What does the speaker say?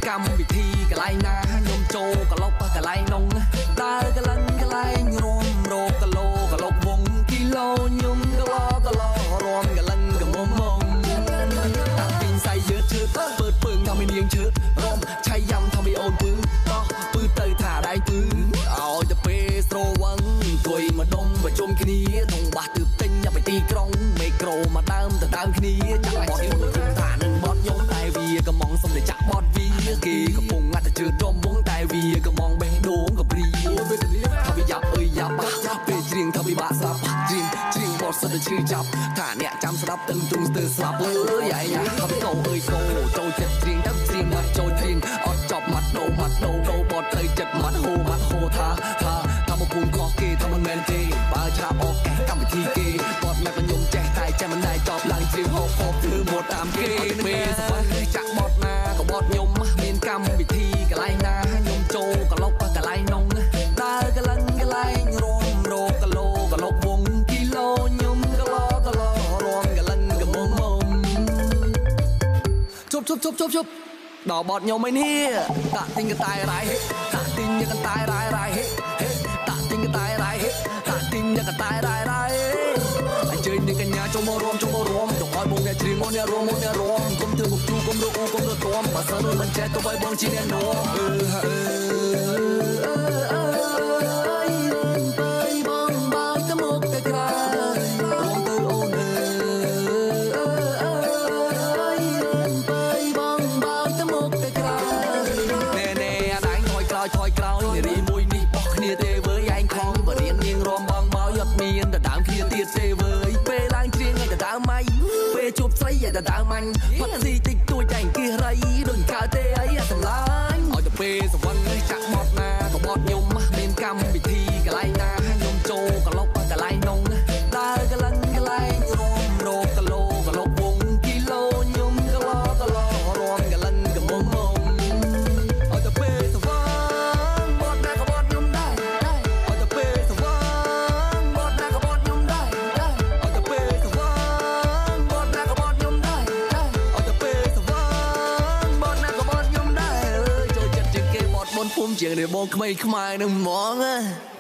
កម្មវិធីកន្លែងណាខ្ញុំចូលក្លុកកន្លែងនងដើរកលិនកន្លែងរំរកគីឡូក្លុកវងគីឡូខ្ញុំក្លោក្លោរំកលិនកមុំមុំតាក់ពីងសៃយឺតឈើពើពើងថាមាននាងឈើរំឆៃយ៉ាំថាមានអូនពឺតោះពឺទៅថាដែងពឺឲ្យទៅពេលស្រវឹងអង្គុយមកដុំប្រជុំគ្នាធំបាសទើបទិញទៅទីក្រុងមេក្រូមកដើមទៅដើមគ្នាចាក់បត់ខ្ញុំគុំថានឹងបត់ខ្ញុំតែវាកំងសុំតែចាក់បត់វាគេកំពុងអត់ជឿដុំវងតែវាកំងបេះដូងកព្រាថាវាយ៉ាប់អើយយ៉ាប់ពេលច្រៀងថាវាបាក់ស្លាប់ច្រៀងច្រៀងបត់សិតតែឈឺចាប់ថាអ្នកចាំស្ដាប់ទឹងទ្រុងស្ទើស្លាប់អើយឯងថាវាកោអើយកោចូលចិត្តច្រៀងទៅច្រៀងបាត់ចូលច្រៀងអត់ចប់ម៉ាត់ដូម៉ាត់ដូដូបត់ទៅចិត្តម៉ាត់ហូម៉ាត់ហូថាថាថាមកពូនខុសគេថាមិនមែនទេបើឆាបអកេះកម្មវិធីគេបត់មកខ្ញុំចេះតែចេះមិនដែរចប់ឡើងច្រៀងហូបហូបធ្វើមកតាមគេពេលសវណ្ណចាក់បត់ណាក៏បត់ខ្ញុំមានកម្មវិធីកន្លែងណាខ្ញុំចូលក្លុកកន្លែងនងដើរកលិនកន្លែងរំរកគីឡូក្លុកវងគីឡូខ្ញុំក្លោក្លោរំកលិនកមុំមុំជប់ជប់ជប់ជប់ជប់ដល់បត់ខ្ញុំឯនេះតាក់ទិញកតែរ៉ៃតាក់ទិញកតែរ៉ៃរ៉ៃហេតាក់ទិញកតែរ៉ៃតាក់ទិញកតែរ៉ៃរ៉ៃអញ្ជើញនាងកញ្ញាចូលមករំចូលមករំចង់ឲ្យបងអ្នកច្រៀងមកអ្នករំមកអ្នករំកុំធ្វើមុខជូកុំរអ៊ូកុំរទាំបើសិនមិនចេះទៅឲ្យបងជាអ្នកនាំអឺអឺអើយបើបងបើទៅមុខទៅក្រៅរំទៅអូនអើយបើបងបើទៅមុខទៅក្រៅណែណែអាដាញ់ថយក្រោយថយក្រោយនារីមួយនេះបោះគ្នាទេវើយឯងខំបរៀននាងរំបងមកយត់មានដដើមគ្នាទៀតទេវើយពេលឡើងច្រៀងឲ្យដដើមម៉ៃពេលជួបស្រីឲ្យដដើមអញផឹកស៊ីតិចតួចតែអង្គាសរៃដូចកើតទេអីអាសម្លាញ់ឲ្យទៅពេលសវណ្ណនេះចាក់បត់ណាក៏បត់ខ្ញុំមានកម្មវិធីកន្លែងណាខ្ញុំចូលក្លុកកន្លែងនងដើរកលិនកន្លែងរំរកគីឡូក្លុកវងគីឡូខ្ញុំក្លោក្លោរំកលិនកមុំមុំឲ្យទៅពេលសវណ្ណបត់ណាក៏បត់ខ្ញុំដែរឲ្យទៅពេលសវណ្ណបត់ណាក៏បត់ខ្ញុំដែរឲ្យទៅពេលសវណ្ណបត់ណាក៏បត់ខ្ញុំដែរឲ្យទៅពេលសវណ្ណបត់ណាក៏បត់ខ្ញុំដែរចូលចិត្តជាងគេបត់មុនភូមិជាងនេះបងក្មេងខ្មែរនឹងហ្មង។